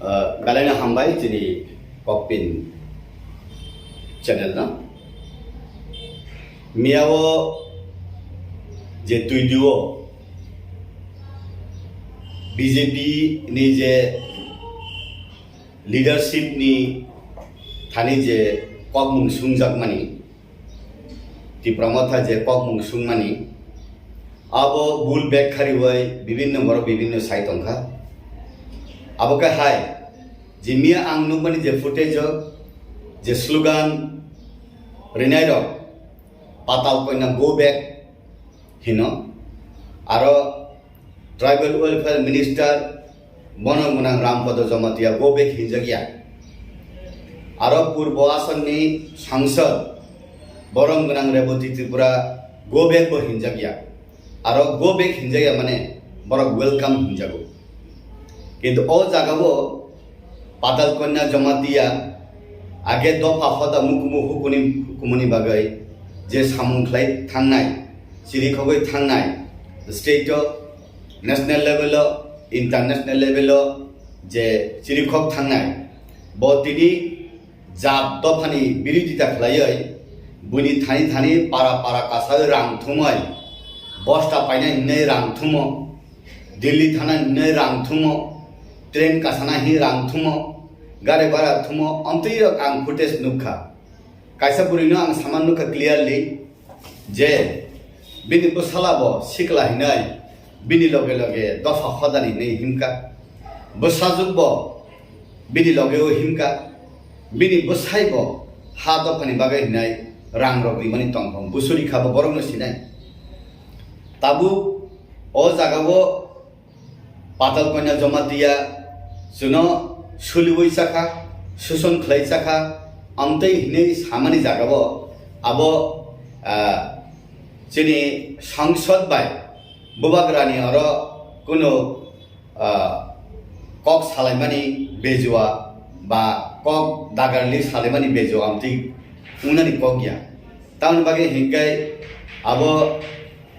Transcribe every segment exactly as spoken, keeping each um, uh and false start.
Ah, belai no hambai chini Kokpin channel no. Miyao je tuidio B J P ni je leadership ni thani je kokmung sungjakmani, Tipra Motha je kokmung sungmani, abo bul bag khariwi bibinno borok bibinno sai tongkha. Abo khe hai, je miya ang nukmani je footage o je slogan rinairok, Patal Koina go back hino, aro Tribal Welfare Minister bono gwnang Rampada Jamatia go back hinjakya. Aro Purbo Asonni Sangsad bono gwnang Reboti Tripura go back bo hinjakya. Aro go back hinjakya mane borok welcome hinjago. Kintu o jagao Patal Koina Jamatia age dopha hoda mukumu hukuni, hukumuni bagwi je samung khlai thangnai, chirikhogwi thangnai, state o, national level o, international level o je chirikhok thangnai, bo tini jat dophani birodita khlaiwi, buini thani thani para para kasawi rang thumwi, bosta painai hinwi rang thumo, Delhi thana hinwi rang thumo, train kasana hi rang thumo, gari bhara thumo, amtwi rok ang footage nukha. Kaisa bwrwino ang sama nukha clearly je bini bwsala bo sikla hinwi bini loge loge dopha hodani hinwi himkha. Bwsajwk bo bini loge o himkha. Bini bwsai bo ha dophani bagwi hinwi rang rok rimani tongthong. Busuri kha bo borokno sinai. Tabuk o jagao Patal Koina Jamatia chwngno suliwi chakha, suson khlai chakha, amtwi hinwi samani jagao abo, ah, chini sangsad bai bubagrani oro kunu, ah, kok salaimani bejua ba kok dagarli salaimani bejua amtwi wngnani kok ya. Tamoni bagwi hinkai abo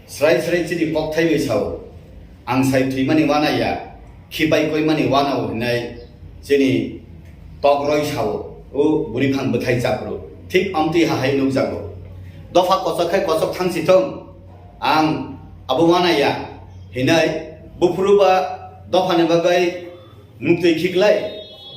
Srai srai chini kokthai bai sao, ang sai thwimani wana ya, khipai koimani wana o hinai chini tokroi sao, o bwrwi phang bwthai chapru. Thik amtwi hahai nukjago. Dopha kochok khai kochok thangsi thung, ang abo wana ya hinai buphuru ba dophani bagwi muktwi khiklai,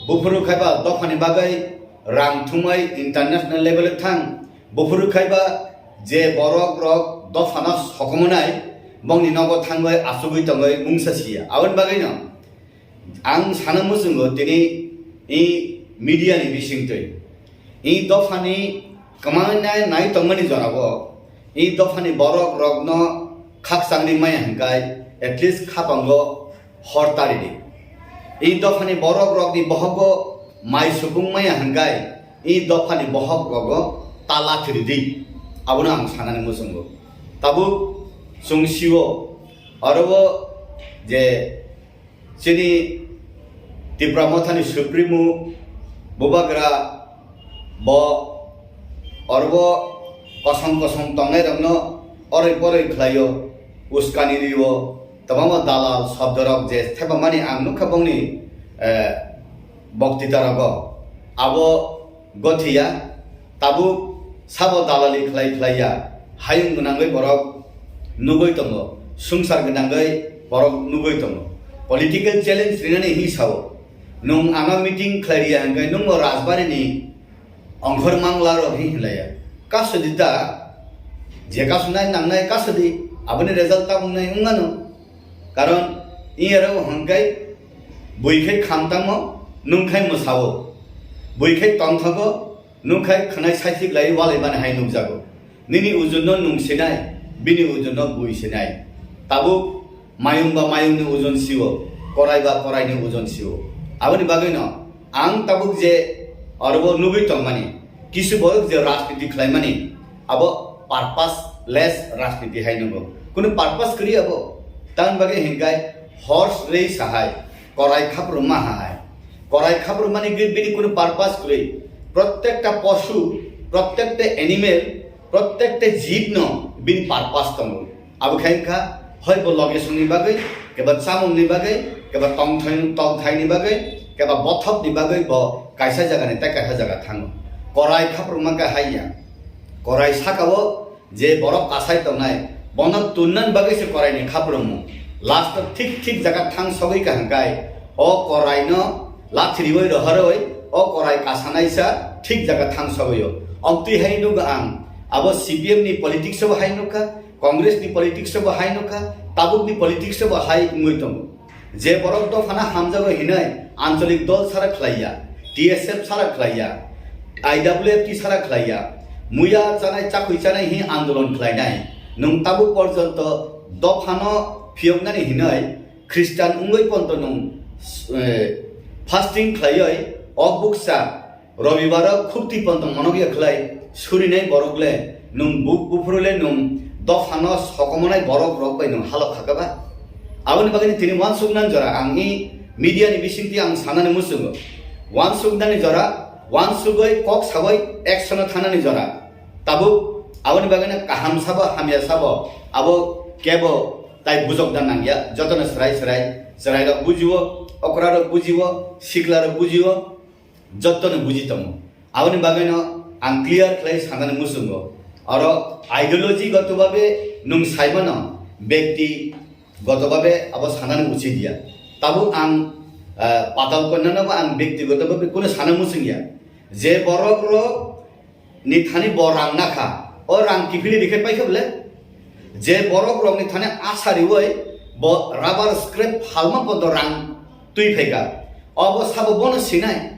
buphuru khai ba dophani bagwi rang thumai international level thang, buphuru khai ba je borok rok dophano sokomonai, bongni nogo thangwi asugwi tongwi mungsa siya. Aboni bagwino ang sana muchungo tini i media ni bisingtwi i dophani kwmai nai, nai tongmani jorao i dophani borok rokno khakchangni maya hinkai at least khapango hor taridi. I dophani borok rokni bohogo mai subung maya hinkai i dophani bohok rogo tala thiridi. Abono ang sanani muchungo. Tabuk chwng sio oro je chini Tipra Mothani Supremo bubagra bo oro kosong kosong tongnai rokno oroi poroi khlaio, uskani rio, tabangma dalal sobdorok je thepamani ang nukha bongni, eh, boktita rogo. Abo gothiya, tabuk sabo dalali khlai khlaiya, hayung gwnangwi borok nugwi tongo, sungsar gwnangwi borok nugwi tongo. Political challenge rinani hi sao, nwng ano meeting khlai riya hwnkhe nwngbo Rajbari ni ongkhor mangla rok hi hinlaiya. Kasudi ta, je kasunai nangnai kasudi, aboni result tabuk nai wngmano. Karon iya rok hwnkhe bui khai khamtamo, nwng khai mwsao. Bui khai tongthogo, nwng khai khwnai saithik lai walai mani hai nukjago. Nini ujonno nwng sinai, bini ujonno bui sinai. Tabuk mayung ba mayungni ujon sio, korai ba koraini ujon sio. Aboni bagwino ang tabuk je orobo nugwi tongmani, kisu borok je rajniti khlaimani, abo purposeless rajniti hai nungo. Kunu purpose kwrwi abo. Tamoni bagwi hinkai horse race hai, korai khapruma hai. Korai khaprumani gwi bini kunu purpose kwrwi. Prottekta posu, prottekta animal, prottekta jibno bini purpose tongo. Abo khai wngkha, hoi bo loge songni bagwi, keba chamungni bagwi, keba tongthai-, tongthaini bagwi, Keba bothop ni bagwi bo kaisa jaga ni tei kaisa jaga thango. Korai khaprwngma khe hai ya. Korai saka o je borok kasai tongnai, bono tunnani bagwi se korai ni khaprwngmung. Last o thik thik jaga thang sogwi ka hwnkhe o korai no lathi riwi rohorwi o korai kasanaisa thik jaga thang sogwi o. Omtwi hai nugo ang, abo C P M ni politics o bo hai nukha, Congress ni politics o bo hai nukha, tabuk ni politics o bo hai wngwi tongo. Je borok dophano hamjago hinwi ancholik dol sara khlaiya, T S F sara khlaiya, I W F T sara khlaiya, muya chanai chakhui chanai hi andolon khlainai, nwng tabuk porjonto dophano phiyoknani hinwi Christian wngwi ponto nwng, eh, fasting khlaiwi o buksa Robibaro khukti pontong monok ya khlai surinai borok le, nwng bu-, buphuru le nwng dophano sokomonai borok rok bai nwng halok khaka ba? Aboni bagwi tini wansuknani jora ang i media ni bisingtwi ang sanani muchungo. Wansuknani jora, wansugwi kok sawi action o thanani jora. Tabuk aboni bagwi kaham sabo hamya sabo abo kebo tai bujok da nangya, jotono srai srai, chwrai rok bujio, okra rok bujio, sikla rok bujio. Jottoni buji tongo. Aboni bagwino ang clear khlai sanani muchungo. Oro ideology goto babe nwng saimano, bekti goto babe abo sanani uchi dia. Tabuk ang, ah, Patal Kanya no bo ang bekti goto babe kuno sana muchungya. Je borok rok ni thani bo rang nakha, o rang kiphilwi rikhe paikha bole? Je borok rok ni thani asa riwi bo rubber scrap phalma podo rang twi phaikha. Obo sabo bono sinai.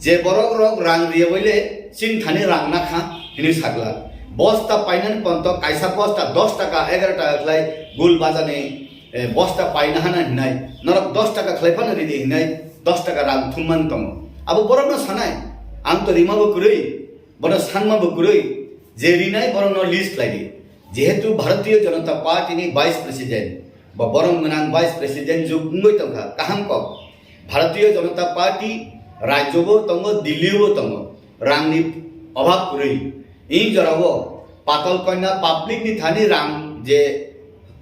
Je borok rok rang riya bai le chini thani rang nakha hinwi sakla. Bosta painani ponto kaisa bosta dos taka, egaroh taka khlai gul bajani, eh, bosta paina hana hinai. Norok dos taka khlai phano ridi hinai, dos taka rang thumman tongo. Abo borokno sanai. Ang to rima bo kwrwi, bono sanma bo kwrwi. Je rinai borokno list khlai di. Jehetu Bharatiya Janata Party ni Vice President, ba borom gwnang Vice President juk wngwi tongkha, kaham kok. Bharatiya Janata Party rajyo bo tongo, Delhi bo tongo, rangni obhab kwrwi. Ing jorao Patal Kanya public ni thani rang je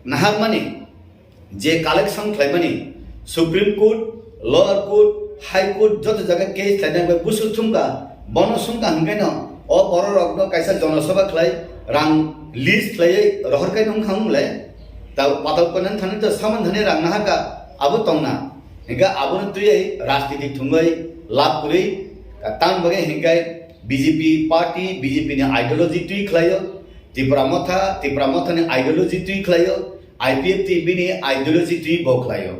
naharmani, je collection khlaimani, Supreme Court, Lower Court, High Court joto jaga case khlainai bai busu thumkha, bono sumkha hwnkhe no o borok rokno kaisa jonosabha khlai rang list khlaiwi rohor khe nung kha wng le. Ta Patal Kanya thani to saman thani rang nahaka abo tongna. Hingkhe abono twiwi rajniti thungwi lab kwrwi, tamni bagwi hingkhe B J P party, B J P ni ideology twi khlaio, Tipra Motha, Tipra Motha ni ideology twi khlaio, I P F T bini ideology twi bo khlaio.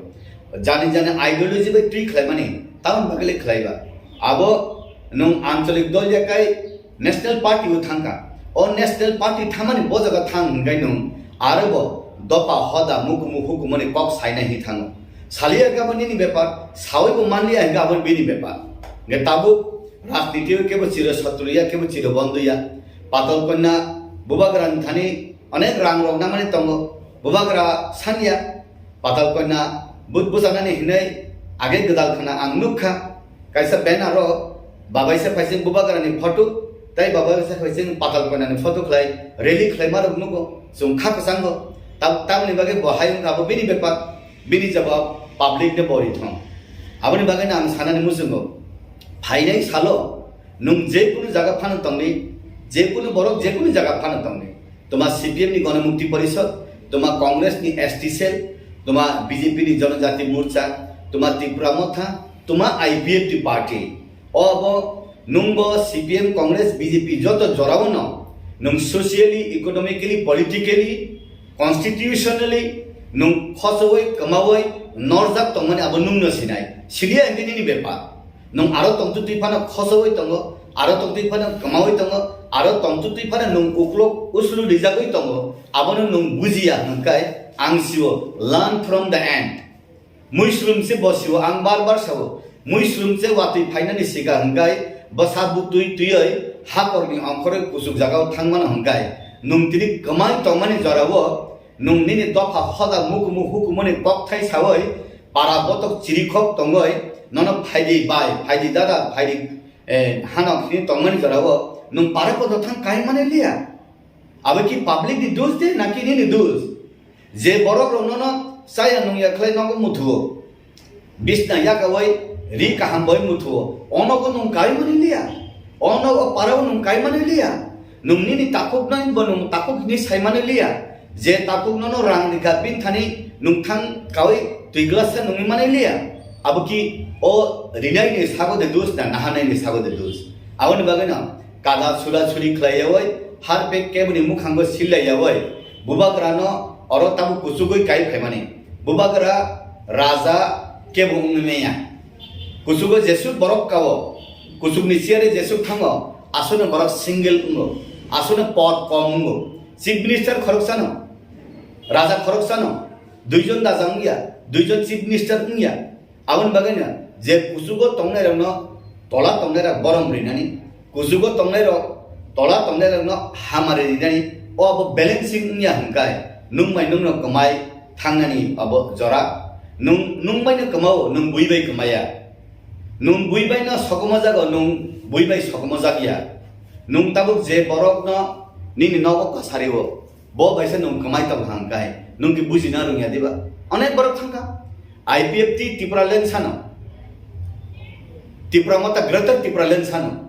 Jani jani ideology bai twi khlaimani, tamoni bagwi le khlaiba. Abo nwng ancholik dol ya kai national party o thangkha. O national party thamani bo jaga thang hwnkhe nwng aro bo dopa hoda mukumu hukumani kok sainai hi thango. Saliya khe abo nini bepar, sawi bo manliya hwnkhe abo bini bepar. Hwnkhe tabuk rajniti o kebo chiro satru ya, kebo chiro bondo ya. Patal Kanya bubagra ni thani onek rang rok namani tongo. Bubagra sanya Patal Kanya but bujanani hinwi age gwdal khna ang nukha. Kaisa banner o babaisa phaising bubagra ni photo, tei babaisa phaising Patal Kanya ni photo khlai rally khlaima rok nugo. Chwng kha kwchango. Tab-, tamni bagwi bo hai wngkha abo bini bepar, bini jawab public no bo rithong. Aboni bagwi no ang sanani muchungo. Phainai salo nwng je kunu jaga phano tongdi, je kunu borok je kunu jaga phano tongdi. Tuma C P M ni Ganamukti Porishad, tuma Congress ni S T cell, tuma B J P ni Janajati Morcha, tuma Tipra Motha, tuma I P F T party. O abo nwngbo C P M, Congress, B J P joto jorao no nwng socially, economically, politically, constitutionally nwng khosogwi, kwmawi norjak tongmani abo nwngno sinai. Siliya hwnkhe nini bepar. Nwng aro tongtwtwi phano khosogwi tongo, aro tongtwi phano kwmawi tongo, aro tongtwtwi phano nwng uklok uslu rijagwi tongo, abono nwng bujiya hwnkhai ang sio, learn from the end. Muisrum se bo sio, ang bar bar sao, muisrum se watwi phainani sika hwnkhai bwsa butwi twiwi hakorni ongkhorwi kuchuk jagao thangmano hwnkhai nwng tini kwmai tongmani jorao nwng nini dopha hoda mukumu hukumuni kokthai sawi para botok chirikhok tongwi nono phaidi bai, phaidi dada, phaidi, eh, hanok hini tongmani jorao nwng para botok thang kai mani liya. Abo ki public ni dos de naki nini dos? Je borok rok nono chaya nungya khlai nogo muthuo. Bisna yakawai Ri kaham bai muthuo. Ono ko nung kai mani liya. Ono o parao nung kai mani liya. Nung nini takhuk nai bo nung takhuk ni sai mani liya. Je takhuk nono rang rika bin thani nung thang kawi twi glass sa nungwi mani liya. Abo ki o rinai ni sago de dus na nahanai ni sago de dus. Aboni bagwi no kada sura suri khlai yawi har pek keboni mukhango sillai yawi. Bubagra no oro tabu kuchugwi kai phaimani. Bubagra raja kebo wngwi manya. Kuchugo jesuk borok kao, kuchukni chair-o jesuk thango, aswkno borok single wngo, aswkno pod kom wngo. Chief Minister khoroksano, raja khoroksano, duijon raja wngya, duijon Chief Minister wngya. Aboni bagwino je kuchugo tongnairokno tola tongnairok borom rinani, kuchugo tongnairok tola tongnairokno hamari rinani, o abo balancing wngya hwnkhai, nwng bai nwngno kwmai thangnani abo jora. Nwng, nwng baino kwmao, nwng bui bai kwmaya. Nwng bui baino sokomojak o, nwng bui bai sokomojak ya. Nwng tabuk je borokno nini nogo kwsari o, bo bai se nwng kwmai tongo hang kai, nwng ki bujina rwngya diba? Onek borok thangkha. I P F T Tipraland sano. Tipra Motha Greater Tipraland sano.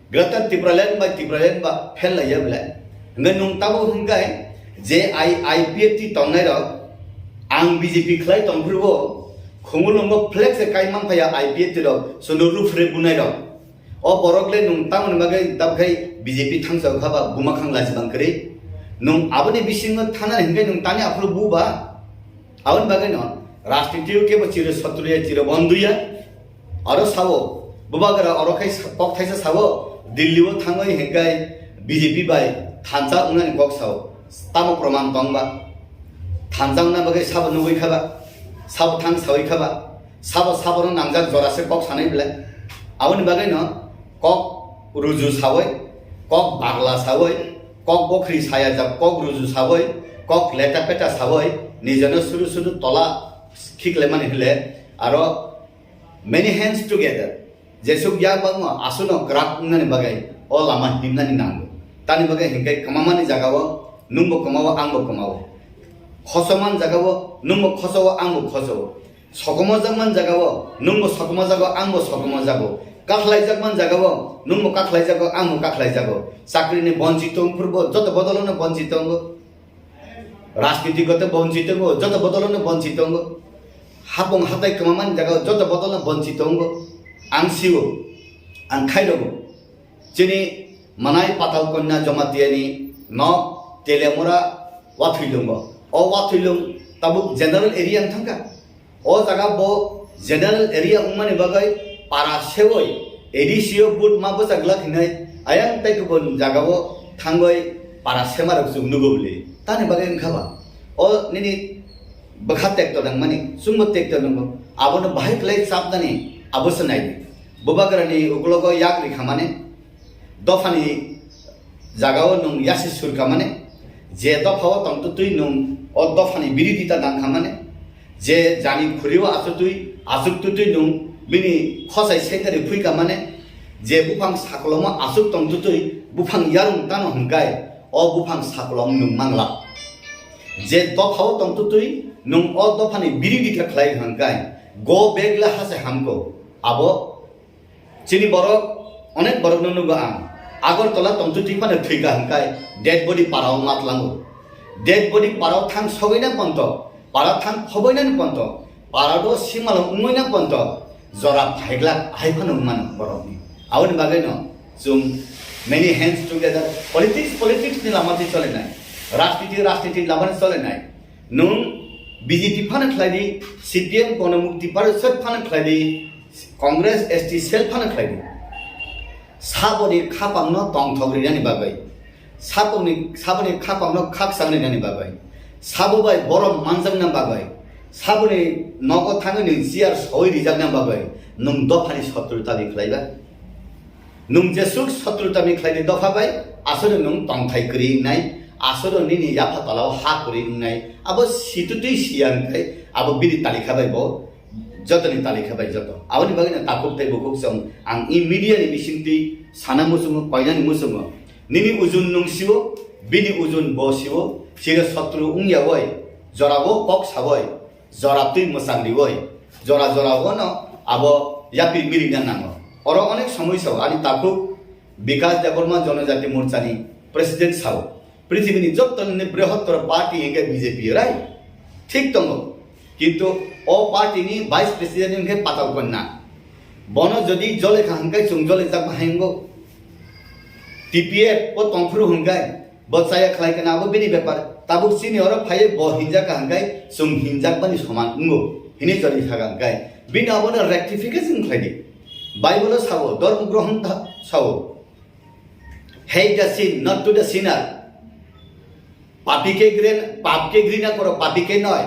Greater Tipraland bai Tipraland ba fail laiya belai. Hingke nwng tabuk hingke je I, I P F T tongnai rok, ang B J P khlai tongphuru bo, Khumulwngo flex se kai man phaiya I P F T rok, sono rufre bunai rok. O borok le nwng tamoni bagwi tabkhai B J P thangsa kha ba buma khang lachi bang kwrwi. Nwng aboni bisingo thana hingke nwng tani aphuru bu ba? Aboni bagwi no rajniti o kebo chiro sotruya chiro bonduya. Aro sao, bubagra oro khai sa-, kok thaisa sao, Delhi o thangwi hingkai B J P bai thansa wngnani kok sao. Tamo proman tong ba? Thansa wngna bagwi sabo nugwi kha ba? Sabo thang sawi kha ba? Sabo sabono nangjak jora se kok sanai belai. Aboni bagwi no kok ruju sawi, kok bagla sawi, kok bokhri saya jak kok ruju sawi, kok leta peta sawi, nijano suru suru tola khiklaimani hile, aro many hands together. Jesuk yak bangma aswkno kwrak wngnani bagwi o lama himnani nango. Tani bagwi hinkhe kwmamani jagao nwngbo kwmao, angbo kwmao. Khosoman jagao nwngbo khosao, angbo khosao. Sokomojak man jagao nwngbo sokomojago, angbo sokomojago. Kakhlaijak man jagao nwngbo kakhlaijago, angbo kakhlaijago. Chakrini bonchit tongphurbo joto bodolono bonchit tongo. Rajniti gote bonchi tongo, joto bodolono bonchi tongo. Hapung hatai kwmamani jagao joto bodolno bonchi tongo. Ang sio, ang khainogo. Chini Manai Patal Kanya Jamatia ni nok Telemura Wathuilungo. O Wathuilung tabuk general area wng thangkha. O jaga bo general area wngmani bagwi para sewoi A D C o vote ma bwchak glak hinwi ayang tei kubun jagao thangwi para semarok chwng nugo bwle. Tani bagwi wngkha ba? O nini bwkha tekto nangmani, chwngbo tekto nango. Abono bahai kwlai chapnani abo se nai di. Bubagrani uklogo yak rikha mani, dophani jagao nwng yasi surka mani, je dophao tongtwtwi nwng o dophani biridita nangkha mani, je jani khurio achutwi, achuktwtwi nwng bini khosai sengari phuika mani, je buphang saklomo achuk tongtwtwi buphang yarung tano hwnkhai o buphang saklom nwng mangla. Je dophao tongtwtwi nwng o dophani biridita khlai hwnkhai go back le hase hamko. Abo Chini borok, onek borokno nugo ang. Agartala tongtwtwi phano thwika hwnkhai dead body parao matlango. Dead body parao thang sogwina ponto, para thang khoboinani ponto, para do simalo wngwina ponto, jora phaiglak hai phano wngmano borokni. Aboni bagwino chwng many hands together, politics, politics ni lama twi cholenai, rajniti, rajniti lama twi cholenai. Nwng B J P phano khlai di, C P M Gono Mukti Parishad phano khlai di, Congress S T cell phano khlai di. Saboni khapangno tongthok rinani bagwi, saboni, saboni khapangno khakchang rinani bagwi, sabo bai borom manjakna bagwi, saboni nogo thangwi nwng chair soi rijakna bagwi nwng dophani sotru dabi khlai ba? Nwng jesuk sotru tami khlaini dopha bai, aswrwng nwng tongthai kwrwi wngnai, aswrwng nini yapha tolao ha kwrwi wngnai, abo situtwi siya wngkhai, abo bini talikha bai bo, jotoni talikha bai joto. Aboni bagwino takhuk tei bukhuk chwng ang e media ni bisingtwi sana muchungo, koinani muchungo. Nini ujun nwng sio, bini ujun bo sio, chire sotru wngya oi, jorao kok sa oi, jora twi mwchang riwi, jora jora o no abo yapi mirina nango. Oro onek somoi sao ani takhuk Bikas Debbarma Jonojati Morchani president sao, prithibini jotto ni brihottor party hingke B J P, right? Thik tongo. Kintu o party ni vice president hingke Patal Kanya. Bono jodi jole kha hingke chwng jole jak bahai wngo. T P F o tongphuru hingke bo chaya khlai kana abo bini bepar. Tabuk chini oro phaiye bo hinjak kha hingke chwng hinjak bani soman wngo. Hini jodi saga hingke bini abono rectification khlai di. Bible o sao, dhormo grohon tha-, sao. Hate the sin, not to the sinner. Papi ke grin-, pap ke grina koro, papi ke noy.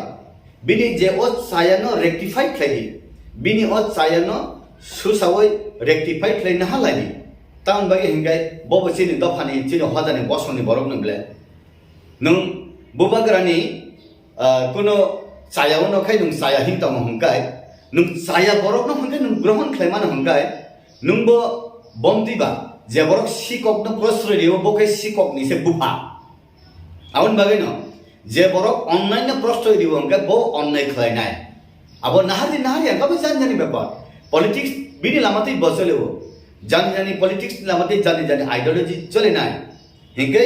Bini je o chayano rectify khlai di. Bini o chayano susawi rectify khlai naha lai di. Tamoni bagwi hingkai bobo chini dophani, chini hojani bosongni borokno ble. Nwng bubagrani, ah, kuno chaya uno khai nwng chaya hin tongo hingkai. Nwng chaya borokno hingkai nwng grohon khlai mano hingkai. Nwng bo bomti ba, je borok sikokno prosroi rio, bo khe sikokni se bupha. Aboni bagwino je borok onnai no prosroi rio hingke bo onnai khlainai. Abo nahardi naharya hingke bo jani jani bepar. Politics bini lama twi bo cholio. Jani jani politics ni lama twi jani jani ideology cholinai. Hingke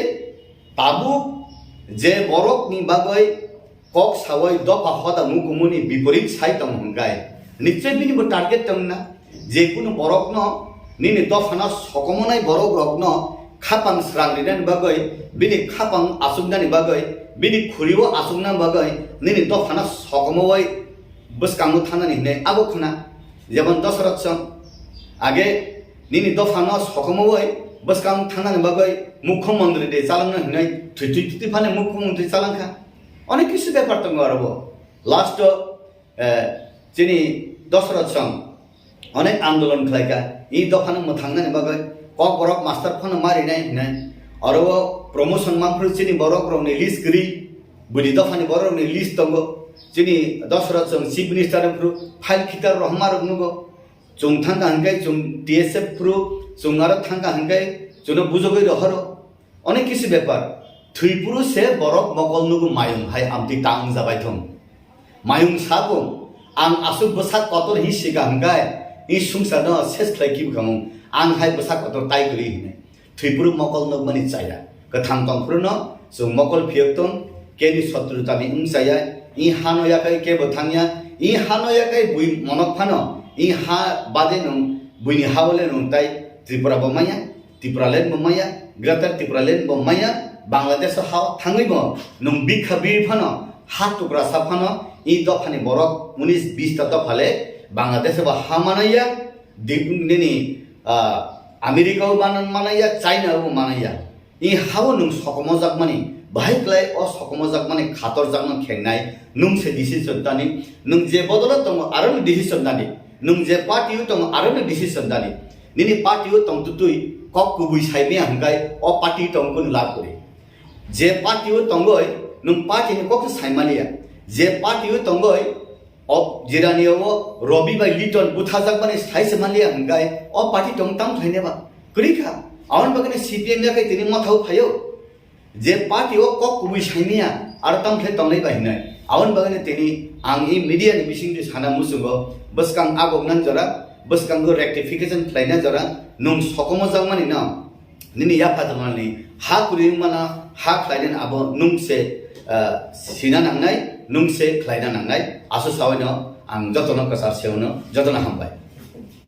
tabuk je borok ni bagwi kok sawai dopha hoda mukumuni biporit sai tong hingkai. Nichoi bini bo target tong na. Je kunu borokno, nini dophano sokomonai borok rokno khapang srang rinani bagwi, bini khapang asuknani bagwi, bini khuriwo asukna bagwi, nini dophano sokomowai bwskango thanani hinwi abo khna. Jemon Dosarot song, age nini dophano sokomowai bwskango thanani bagwi mukhyamantri de chalangna hinwi thwi thwi thwi phano mukhyamantri chalangkha. Onek kisu bepar tongo aro bo. Last o, eh, chini Dosarot song onek andolon khlaikha, i dophano mwthangnani bagwi, kokborok master phano marinai hinai, oro o promotion manphru chini borok rokni list kwrwi, bwdwi dophani borok rokni list tongo, chini Dosarot song chief minister phru file khitar rohma rok nugo, chwng thangkha hwnkhe chwng T S F phru, chwng aro thangkha hwnkhe chwngno bujogwi rohoro. Onek kisu bepar, thwipuru se borok mokol nugu mayung hai amtwi ta wngjabai thung. Mayung sakung, ang aswk bwsak kotor hi sika hwnkhe, i sungsarno ses khlai kibwkhamung, ang hai bwsak kotor tai kwrwi hinwi. Thwipuru mokol nukmani chaya. Kwthang tongphuru no chwng mokol phiyok tong, keni sotrutami wngchaya, i hano yakai kebo thangya, i hano yakai bui monok phano, i ha bade nung, buini ha bole nung tai Tripura bo maya, Tipraland bo maya, Greater Tipraland bo maya, Bangladesh o ha thangwi bo nwng bikha biri phano, ha tukrasa phano, i dophani borok unis bis ta dopha le Bangladesh bo ha manaya, di-, nini, ah, America bo man-, manaya, China bo manaya. I ha o nwng sokomojakmani, bahai klai o sokomojakmani khatorjakno khengnai, nwng se decision tani, nwng je bodolo tongo aro no decision tani, nwng je party o tongo aro no decision tani. Nini party o tong tutui kok kubui saimaya hwnkhe o party tong kunu lab kwrwi. Je party o tongoi nwng party ni kok se saimaliya. Je party o tongoi o jirani o Robi bai Liton buthajakmani sai se manliya hwnkhe o party tong tam khlainai ba? Kwrwi kha. Aboni bagwi C P M ya khe tini mothao phaio. Je party o kok kubui saimaya, aro tamo khe tongnai bai hinai. Aboni bagwi no tini ang i media ni bising twi sana muchungo, bwskang agok nang jora, bwskango rectification khlaina jora, nwng sokomo jakmani no, nini yapha tongmani ha kwrwi wngmano, ha khlainani abo nwng se, ah, sina nangnai, nwng se khlaina nangnai, aso sawi no ang jotono kwchar seo no, jotono hambai.